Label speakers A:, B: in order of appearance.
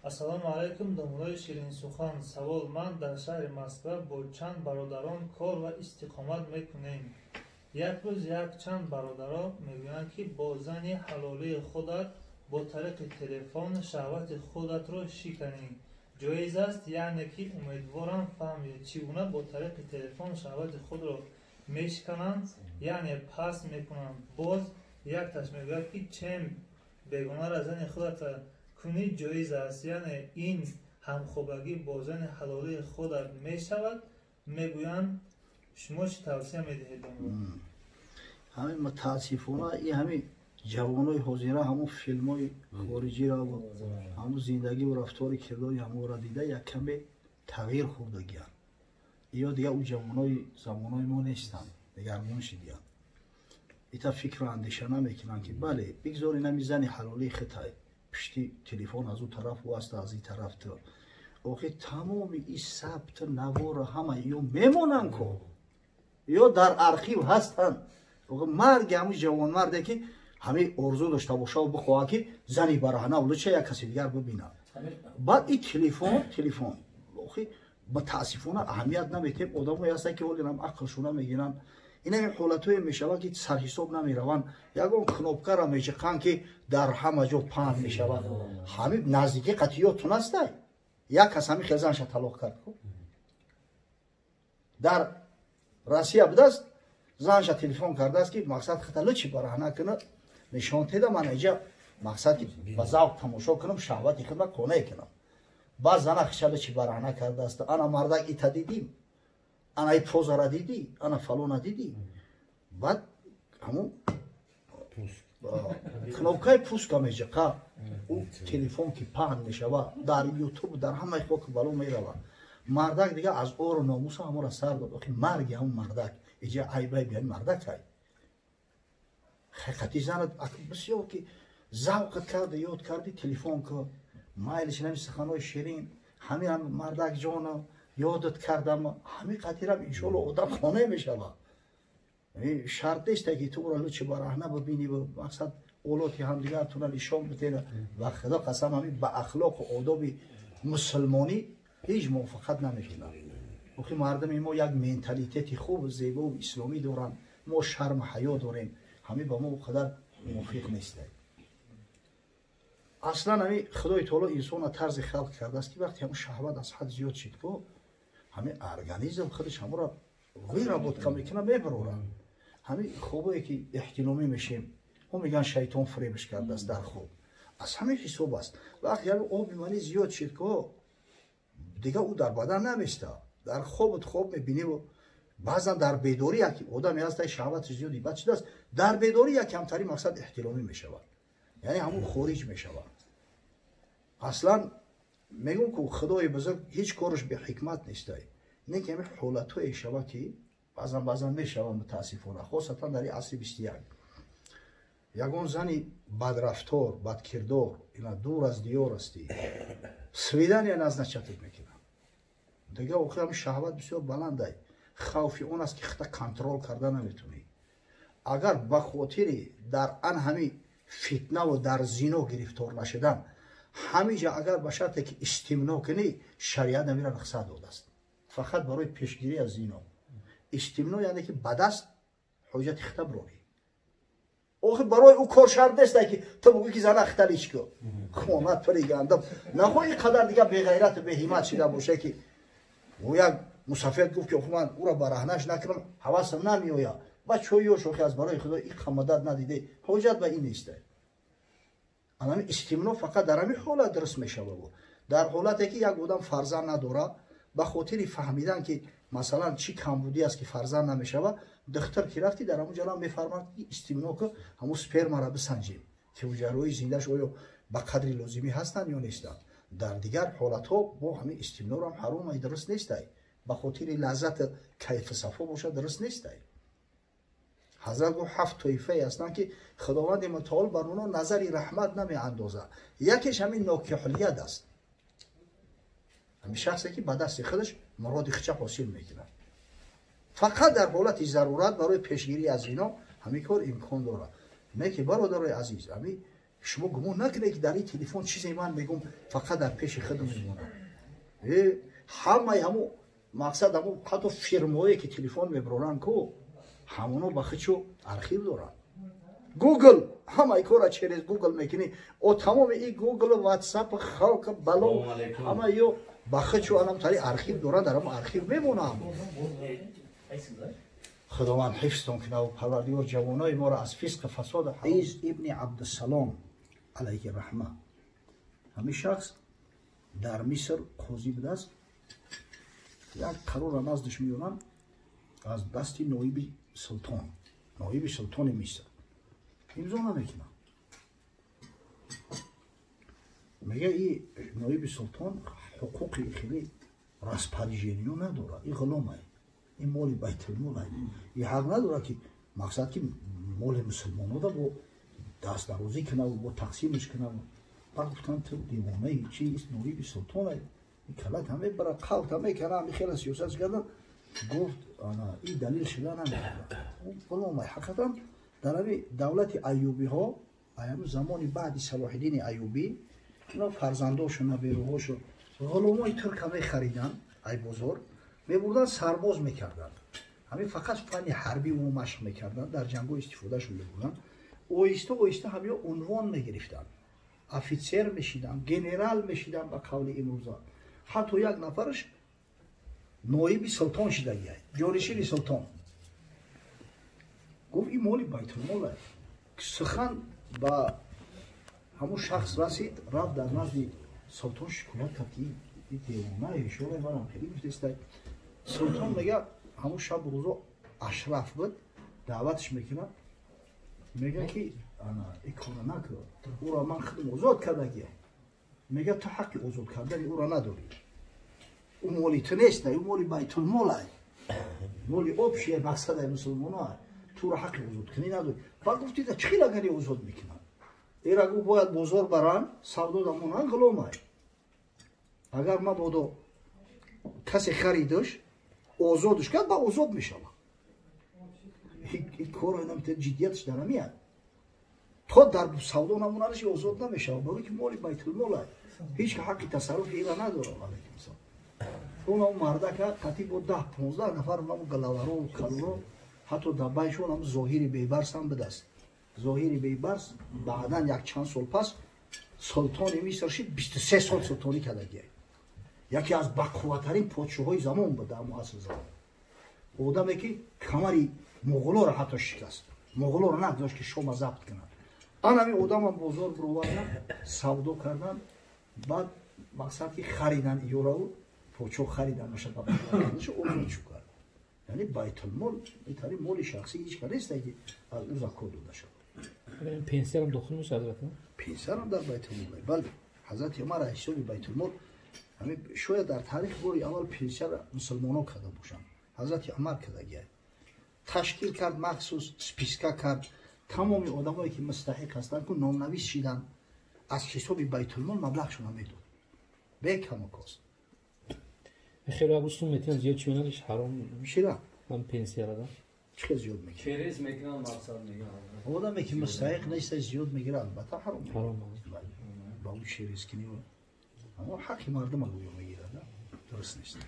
A: Ассалому алайкум, домулои Ширинсухан. Савол: ман дар шаҳри Москва бо чанд бародарон кор ва истиқомат мекунем. Як рӯз якчанд бародарон мегӯянд, ки бо зани ҳалолии худат бо тариқи телефон шаҳвати худатро шиканӣ ҷоиз аст? Яъне ки умедворам фаҳмед, чӣ гуна бо тариқи телефон шаҳвати худро мешикананд, яъне пас мекунанд. Боз якташ мегӯяд, ки чем бегонара зани худатро кунӣ ҷоиз аст, яъне ин ҳамхобагӣ бо зани ҳалолии худат мешавад, мегӯянд. Шумо чӣ тавсия медиҳед?
B: Ҳамин мутаассифона и ҳамин ҷавонои ҳозира ҳамон филмҳои хориҷиро, ҳамон зиндагиву рафтори кирдори ҳамонро дида як каме тағйир хӯрдагиянд. Ё дигар ӯ ҷавонои замонои мо нестанд, дигаргун шидиянд. Ита фикру андеша намекунанд, ки бале, бигзор инами зани ҳалолии хитай пишти телефон аз ӯ тараф ӯ аст, аз ин тараф ту. Охи тамоми и сабт навора ҳама ё мемонанд ко, ё дар архив ҳастанд. Марги ҳамун ҷавонмарде ки ҳамин орзу дошта бошаву бихоҳад, ки зани бараҳна луча як каси дигар бибинад. Баъд и телефон охи мутаассифона аҳамият наметем. Одамое ҳастанд, ки ҳолинам ақлшона мегиранд. Ин ҳамин ҳолатҳое мешавад, ки сарҳисоб намераванд, ягон кнопкаро мечиқанд, ки дар ҳама ҷо паҳн мешавад. Ҳамин наздикӣ қатъиётун ҳастай, як кас ҳамин хел занша талоқ кард, дар Россия будааст, занша телефон кардааст, ки мақсад хата лучи бараҳна кунад, нишон теда, ман иҷа мақсад ки ба завқ тамошо кунам, шаҳвати худма қонеъ кунам. Баъд зана хиша лучи бараҳна кардааст: ана мардак, ита дидим, ана и позара дидӣ, ана фалона дидӣ. Баъд ҳамун кнопкаи пуска меҷиқа, ӯ телефон ки паҳн мешава дар Ютуб, дар ҳамаи хоку бало мерава. Мардак дига аз ору номуса ҳамонро сар дод. Охи марги ҳамун мардак, иҷа айбай биҳами мардак ай ҳақиқати занат бисёр ки завқат карда, ёд карди, телефон ку, майлиш нами суханҳои ширин, ҳамин мардак ҷона, ёдат кардам, ҳамин қатирам иншоалло одам қонеъ мешавад. Шарт нест, ки ту ӯро лучи бараҳна бибинӣ, мақсад олоти ҳамдигартона нишон бидена. Ва худо қасам, ҳамин ба ахлоқу одоби мусулмонӣ ҳеҷ мувофиқат намекунад. Охи мардуми мо як менталитети хубу зебову исломӣ доранд, мо шарму ҳаё дорем, ҳамин ба мо о қадар мувофиқ нест. Аслан ҳамин Худои таоло инсонро тарзи халқ кардааст, ки вақте ҳамун шаҳват аз ҳад зиёд шид ку, ҳамин организм худаш ҳамонро выработка мекунад, мебарорад. Ҳамин хобое ки эҳтиломӣ мешем, ҳо мегӯянд, шайтон фиребш кардааст дар хоб, аз ҳамин ҳисоб аст. Вақте ҳамин оби манӣ зиёд шид ку, дигар ӯ дар бадан наместа, дар хобут хоб мебиниву баъзан дар бедорӣ як одаме ҳаста, шаҳвати зиёди бад шудааст, дар бедорӣ як камтари мақсад эҳтиломӣ мешавад, яъне ҳамун хориҷ мешавад. Аслан мегӯм ку, Худои бузург ҳеҷ кораш беҳикмат нестай, не ки ҳамин ҳолатҳое шава, ки баъзан баъзан мешава, мутаассифона, хосатан дар асри 21. Ягон зани бадрафтор, бадкирдор, ина дур аз диёр ҳастӣ, свидания назначать мекунад. Дигар охир ҳамин шаҳват бисёр баландай, хавфи он аст, ки хита контрол карда наметунӣ. Агар ба хотири дар ан ҳамин фитнаву дар зино гирифтор нашудан, ҳамиҷа агар ба шарте ки истимно кунӣ, шариат амира рухсат додааст фақат барои пешгирӣ аз зино. Истимно яъне ки ба даст ҳоҷати хита бирорӣ. Охир барои ӯ кор шарт нест, ки ту бугӯӣ, ки зана хита лич ку, хонат пари гандам нахоҳ, ин қадар дигар беғайрату беҳимат шида боша, ки ӯ як мусафед гуфт, ки охир ман ӯро бараҳнаш накунам, ҳавасам намеояд. Ба чой ёш, охи аз барои Худо ин қамадат надиде, ҳоҷат ба ин нест. Анами истимно фақат дар ҳамин ҳолат дуруст мешавад, дар ҳолате ки як одам фарзанд надорад, ба хотири фаҳмидан, ки масалан чӣ камбудӣ аст, ки фарзанд намешавад, духтар ки рафти, дар ҳамун ҷалам мефармад, ки истимно ку, ҳамун спермаро бисанҷем, ки ҳуҷайраҳои зиндааш оё ба қадри лозимӣ ҳастанд ё нестанд. Дар дигар ҳолатҳо бо ҳамин истимнорам ҳаром, дуруст нестай, ба хотири лаззати кайфу сафо бошад, дуруст нестай. Ҳазрат гуфт, ҳафт тоифае ҳастанд, ки Худованди мутаол бар онҳо назари раҳмат намеандозад. Якеш ҳамин нокиҳулияд аст, ҳамин шахсе ки ба дасти худаш муроди хича ҳосил мекунад. Фақат дар ҳолати зарурат барои пешгирӣ аз зино ҳамин кор имкон дорад. Не ки бародарои азиз, ами шумо гумон накунед, ки дар ин телефон чизе ман мегум, фақат дар пеши худам мемонад. Ҳамаи ҳаму мақсад, ҳаму ҳатто фирмое ки телефон мебароранд ку, ҳамоно ба худшо архив доранд. Гугл ҳамаи кора через Гугл мекунӣ. О тамоми и Гугл, Ватсап, халқ, бало, ҳама ё ба худшо анам тари архив доранд, дар ҳамон архив мемонам. Худованд ҳифзтон кунад, Парвардигор ҷавонои моро аз фисқи фасод. Из ибни Абдусалом алайҳи раҳма, ҳамин шахс дар Миср қозӣ будааст. Як қарорро наздиш меёранд аз дасти ноиби султон, ноиби султони Миср. Имзо намекунад. Мега и ноиби султон ҳуқуқи хеле распоряжение надорад, и ғуломай, ин моли байтулмолай, и ҳақ надорад, ки мақсад ки моли мусулмонода бо дастдарозӣ кунаву бо тақсимаш кунаву. Баъд гуфтанд, ту девонаи чи, ноиби султонай, и калат ҳаме бара қалт ҳаме кана, ҳами хела сиёсат кардан. Гуфт, ана и далил шуда наметавонад, ғуломай. Ҳақиқатан дар ҳами давлати Аюбиҳо, ҳами замони баъди Салоҳиддини Аюбӣ, ино фарзандошу наберуҳошу ғуломои турка мехариданд, ай бозор мебурданд, сарбоз мекарданд. Ҳамин фақат фанни ҳарбӣ ӯ машқ мекарданд, дар ҷангҳо истифодашон мебурданд. Оҳиста оҳиста ҳамиё унвон мегирифтанд, офитсер мешиданд, генерал мешиданд. Ба қавли имрӯза, ҳатто як нафараш ноиби султон шидагиай, ҷонишини султон. Гуфт, ин моли байтулмол. Сухан ба ҳамун шахс расид, рафт дар назди султон шикоят кард, ки ин девона ишора манам хеле гуфтестай. Султон мега, ҳамун шаб рӯзо ашраф буд, даъватш мекунад, мега ки ана ин кора накун, ӯро ман худам озод кардагия. Мега, ту ҳаққи озод кардани ӯро надорӣ, ӯ моли ту нест, ӯ моли байтулмолай, моли общий мақсадай мусулмоноай, туро ҳаққи озодкунӣ надорӣ. Ба гуфтида, чӣ хел агари озод мекунад? Эра гу бояд бозор баранд, савдо дамонанд, ғуломай. Агар мабодо касе харидаш, озодш кард, ба озод мешавад. Ин корро ҷиддияташ дар ҳамияд, то дар савдо намонадаш озод намешавад, барои ки моли байтулмолай, ҳеҷ ҳаққи тасарруфи ира надорад. Алайкум салом. Онам мардака қатӣ бо 10-15 нафар онам галаваро калоро, ҳатто дар байшон ҳам Зоҳири Бейбарс ҳам будаст. Зоҳири Бейбарс баъдан як чанд сол пас султони Миср шид, 23 сол султонӣ кардагия. Яке аз бақувваттарин подшоҳои замон буд дар муасир замон, одаме ки камари муғулоро ҳатто шикаст, муғулоро нагузошт, ки Шома забт кунад. Анами одамам бозор бировардан, савдо кардан, баъд мақсад ки харидан иёраву подшоҳ харидан озод шу кард. Яъне байтулмол итари моли шахсӣ ҳеҷ кар нест, ки аз ӯ закот дода шавад.
C: Пенсиярам дохил мешавад, ҳазрат?
B: Пенсиярам дар байтулмол, бале. Ҳазрати Умар ҳисоби байтулмол, шояд дар таърих бори аввал пенсияра мусулмоно карда бошанд, ҳазрати Умар кардагия. Ташкил кард, махсус списка кард, тамоми одамое ки мустаҳиқ ҳастанд ку номнавис шиданд, аз ҳисоби байтулмол маблағшона медод бекаму кост.
C: Хеле агустун метиҳанд, зиёд чӣ менадиш, ҳаром.
B: Чира?
C: Ҳам пенсияра.
B: Чӣ хел зиёд мегирад?
D: Через мекунанд, мақсад мегиранд.
B: Одаме ки мустаҳиқ нест, зиёд мегирад, албатта ҳаром.
C: Ҳаром.
B: Ба ӯ через кини, аммо ҳаққи мардума гӯё мегирад, дуруст нест.